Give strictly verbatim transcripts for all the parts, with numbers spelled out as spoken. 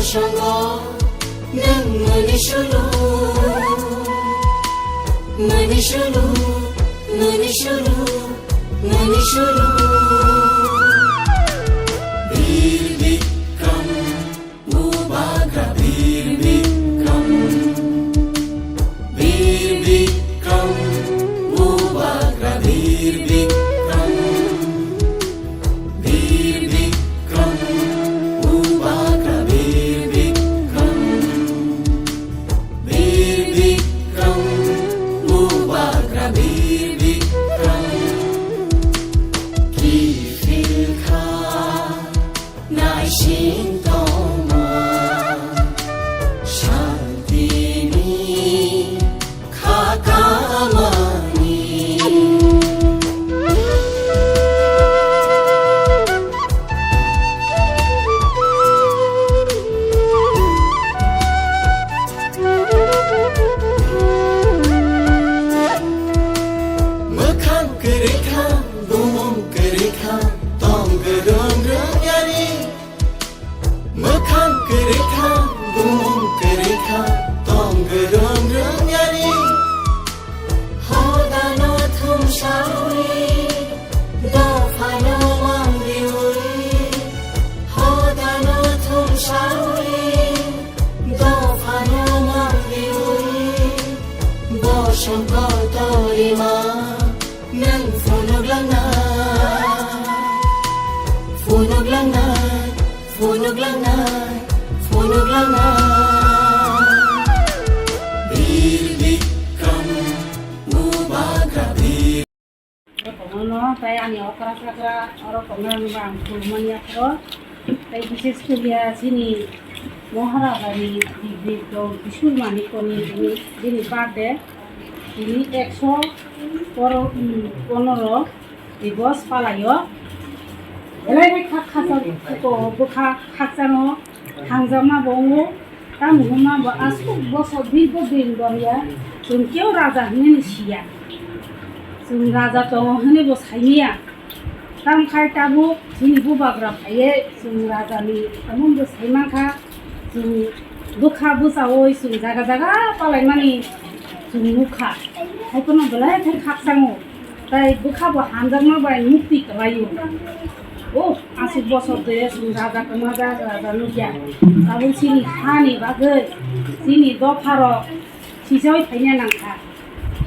Songo, nwng mani sulu, mani sulu, mani sulu, mani sulu. Bir Bikram, Bubagra Bir Bikram, Bir Bikram, Bubagra Bir Bikram. Bir Bikram, Bubagra Bir Bikram. Bir Bikram, Bubagra Bir Bikram. Kiphil kha naising tongma, shantini kha kamani. Mwkhang kwrwi kha, bumung kwrwi kha, tong kwrwng rwng yani. Mwkhang kwrwi kha, bumung kwrwi kha, tong kwrwng rwng yani. Hodano thumsawi, dophano mangriwi. Hodano thumsawi, dophano mangriwi. Bosong kotorima, nwng phunuk langnai, phunuk langnai. Phunuk langnai, phunuk langnai. Bir Bikram, Bubagra Bir. Tongo no, tai ani okra sakra, oro tongnai ang khulumani aphro. Tai bises koriya chini Maharaja ni Bibir Dong Kishore Manikya ni bini, bini birthday. Bini ekso poro, um, ponoro. Divorce palaio. Belai bai khak khakchang ko bwkha khakchangno hangjakma bo wngo. Tamo hwnma bo aswk bosor dirgo din boniya chwng keu raja hwnwi siya. Chwng raja tongo hwnwi bo saimanya. Tamkhai tabuk chini bubagra phaiwi chwng rajani tamo bo saimankha. Chwng bwkha bwchaui chwng jaga jaga palaimani chwng nukha. Haiphano belai khe khakchango. Tai bwkha bo hamjakma bai mukti kwlaio. O, aswk bosor de chwng raja kwmajak, raja nukya. Tabuk chini hani bagwi, chini dopharok sichoi phaina nangkha.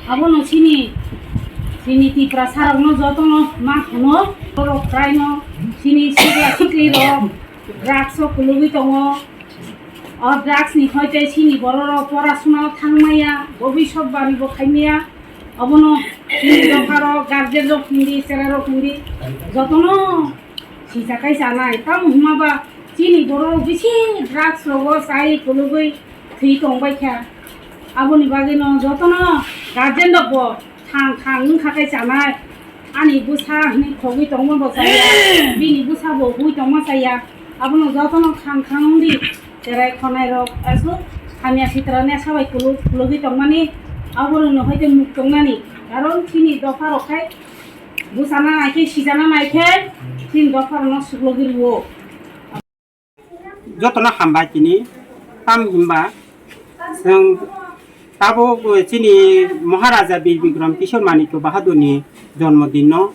Abono chini, chini Tiprasarokno jotono ma hwno, borok kraino chini sikla siklirok drugs o kulugwi tongo. O drugs ni hoi tei chini bororok porasuna o thangmaya, bobiswt bari bo khaimaya. Abono chini dopharo guardian rok hindi, chera rok hindi, jotono sichakai chanai. Tamo hwnma ba chini bororok bisi drugs rogo chai kulugwi thwi tongbai kha. Aboni bagwino jotono guardian rok bo thang thang wngkha khe chanai. Ani bwsa hwnwi khogwi tongma bo chaya, bini bwsa bo hugwi tongma chaya. Abono jotono khang khang wngdi, cherai khonai rok aswk hamya sitra nesa bai kuluk kulugwi tongmani, aborokno hai khe muk tongnani. Karon chini dopha rok khai bwsana nai khe, sijana nai khe chini dopha rokno suklogwi rwo. Jotono hambai tini, tam himba chwng tabuk chini Maharaja Bir Bikram Kishore Manikya Bahadurni jonmo dinno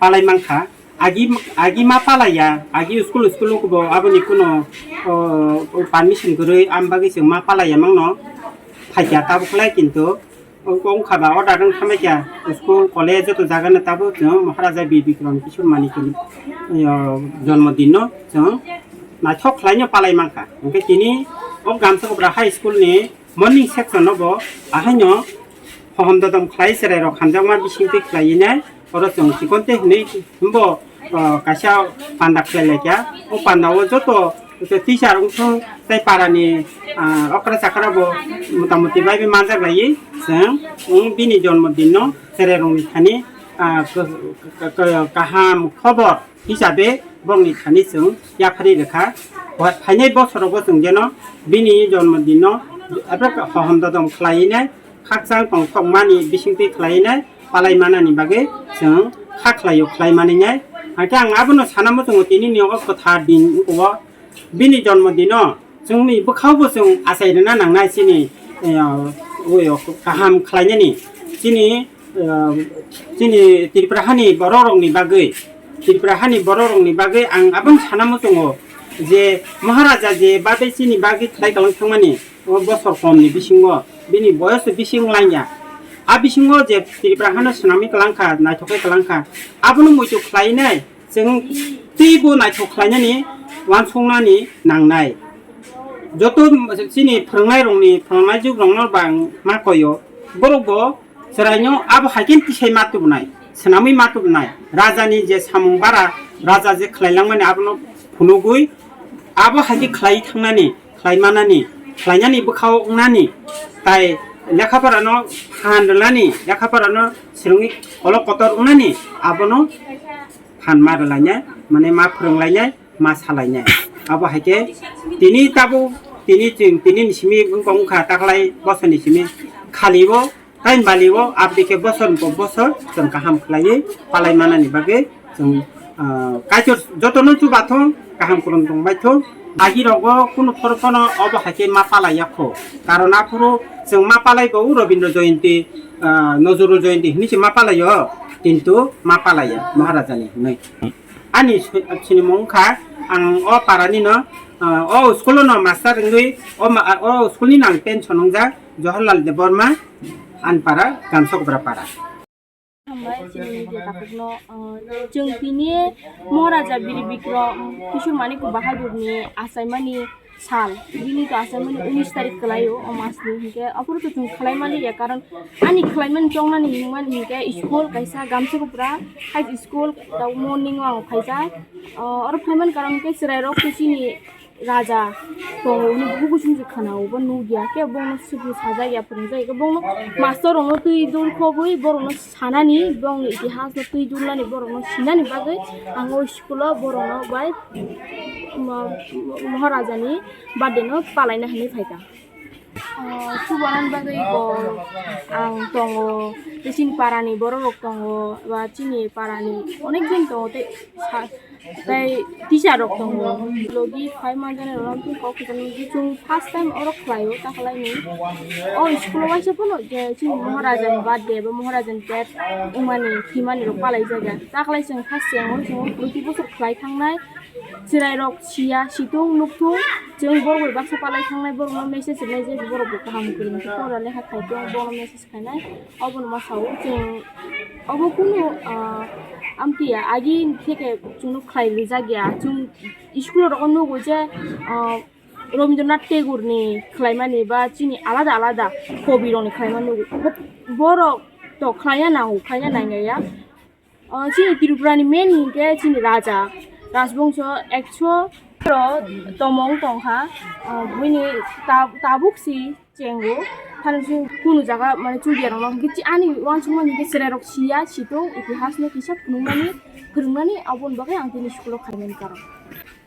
palai mankha. Agi, agi ma palaiya, agi school, school bo aboni kuno, o, o, permission kwrwi, am bagwi chwng ma palaiya mangno phaikha tabuk khlai kintu. Wngkha ba order wng thamai kha, school, college joto jaga no tabuk chwng Maharaja Bir Bikram Kishore Manikya ni, o, jonmo dinno chwng naithok khlai no palai mankha. Hwnkhe tini o Gamsakopra High School ni morning section no bo ahaino hohom dodom khlai, cherai rok hamjakma bisingtwi khlai nai. Oro chwng chikon tei hwnwi hwnbo, o, kaisa panda khlai lai kha. O panda o joto, joto teacher wngthung tei para ni, ah, okra chakra bo mota moti bai bai manjak laiwi chwng, um, bini jonmo din no cherai rok ni thani, ah, k-, k-, k-, kaham khobor hisabe bongni thani chwng yapharwi rwkha. Phainai bosorogo chwng jeno bini jonmo din no hohom dodom khlaiwi nai. Khakchang tongthokmani bisingtwi khlaiwi nai palai manani bagwi chwng kha khlaio khlai mani nai. Hwnkhe ang abono sana muchungo tini ni o kwthar din wngkha o bini jonmo dino Chwngni bwkhao bo chwng achai rwna nangnai chini, eh, o, o, kaham khlainani. Chini, eh, chini Tripura hani borok rokni bagwi, Tripura hani borok rokni bagwi ang aboni sana muchungo je Maharaja je babe chini bagwi khlai kalang thangmani o bosor komni bisingo bini boyos bisi wng langya. A bisingo je Tripura hano swnamwi kalang kha, naithok khe kalang kha, abono muitu khlainai. Chwng teibo naithok khlainani, uansuknani nangnai. Joto chini phwrwngnairokni, phwrwngnaijwkrokno bang ma koyo, borokbo chwraino abo hai khe tisai ma tubunai, swnamwi ma tubunai. Rajani je samung bara, raja je khlailangmani abono phunugwi, abo hai khe khlai thangnani, khlai manani, khlainani bwkhao wngnani, tai lekhaporano phan rwnani, lekhaporano swrwngwi kolok kotor wngnani, abono phan ma rwlainai, mane ma phwrwnglainai, ma salainai. Abo hai khe tini tabuk, tini chwng, tini ni simi wngkha, wngkha taklai bosor ni simi khali o, tai bali o, aboni khe bosor ni bosor chwng kaham khlaiwi palai manani bagwi chwng, ah, Kaitor jotono chubathung, kaham kwrwng tongbaithung. Agi rogo kunu phoro phano obo hai khe ma palaiya kho. Karon aphuru chwng ma palai bo Rabindra Jayanti, ah, Nazrul Jayanti hinwi se ma palaio, kintu ma palaiya Maharajani hinwi. Ani swi-, swimung wngkha, ang o parani no, ah, o school no master wngwi, o ma-, o school ni nang pension wngjak Jawaharlal Debbarma, Anpara, Gamsokbra para. Hambai chini media takhukno, ah, chwng tini Maharaja Bir Bikram Kishore Manik Bahadur ni achaimani sal, bini to achaimani unis tarik kwlaio, o mas ni hinkhe aphuru to chwng khlai maliya, karon ani khlaimani chongnani hinmani hinkhe school kaisa Gamsokbra High School, ta morning o ang phaijak. O, oro phaimani karon hinkhe chwrairok to chini raja tongo hwnwi bukuchung se khwnao, bo nukya khe bono suku sajak ya phwrwngjak ya khe bono master rokno twi dul khobwi borokno sanani, bongni itihasno twi dulnani, borokno sinani bagwi ang o school o borokno bai ma-, Maharajani birthday no palaina hinwi phaikha. Ah, chubanan bagwi bo ang tongo, tei chini parani borok rok tongo, ba chini parani onek jon tongo, tei sa-, tei teacher rok tongo. Logi phai manjani rok tei kok kwchangni chwng first time oro khlaio, ta khlaini. O school o waisa phano je chini Maharaja ni birthday ba Maharaja ni date wngmani, thwimani rok palai jaga. Ta khlai chwng first time o chwng proti bosor khlai thangnai. Chwrai rok siya, situng, nuktung, chwng borok bai baksa palai thangnai, borokno message rwnai je borok bo kaham kwrwng khe pora lekha khai tong, bono message khainai, obono ma sao chwng. Obo kunu, ah, amtwi ya, agi theke chwngno khlai rijak ya, chwng school rok nugo je, ah, Rabindranath Tagore ni khlaimani ba chini alada alada kobi rokni khlaimani nugo. But borok to khlaina nango, khlaina nangya ya. O, chini Tripura ni main hinkhe chini raja, rajbongso ekso ro tomong tongkha, o, buini ta-, tabuk si chengo, phano si kunu jaga mane chudia rokno hinkhe chi ani uansukmani hinkhe chwrai rok siya, situng, itihas no kisa phunukmani, phwrwngmani, aboni bagwi ang tini school o khaimani karon.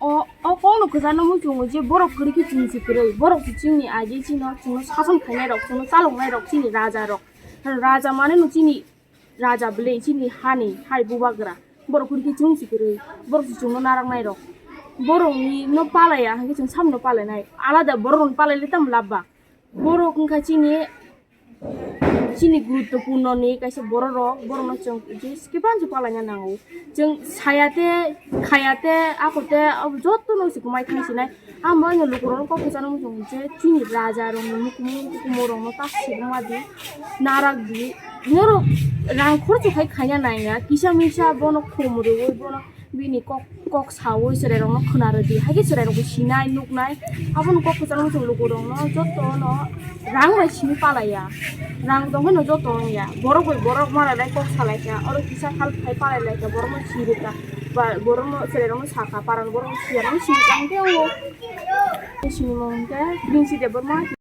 O, o kokno kwchangno muchungo je borok kwrwi khe chwng se kwrwi, borok se chini age chino, chwngno sason khainai rok, chwngno chaloknai rok, chini raja rok, raja mane no chini raja bwlwi chini hani hai bubagra. Borok kwrwi khe chwng se kwrwi, borok se chwngno naraknai rok. Borokni no palaiya, hinkhe chwng samno palainai. Alada borok rokno palailai tamo labba. Borok wngkha chini, chini guruttopurno ni kaisa borok rok, borokno chwng je skipang se palaina nango. Chwng saya te, khaya te, ako te, abo jotono se kwmai thang sinai. Ang bo ani lukurokno kok kwchangno muchungo je chini raja rokni mukumu, mukumu rokno ta sibuma di, narak di. Norok rang khorcho khai khaina nangya, kisa misa bono khum rwui bono bini kok, kok saui chwrai rokno khwna rwdi. Haikhe chwrai rokbo sinai, nuknai. Abono kok kwchangno muchungo lukurokno jotono rang bai simi palaiya. Rang tongkhe no joto wngya. Borok bai borok malailai kok salaikha. Oro kisa khal khai palailaikha, borokno sirikha. Ba, borokno, chwrairokno sakha, parani borokno siya, nang sini tang khe o. Sini mung khe, Bingsi Debbarma.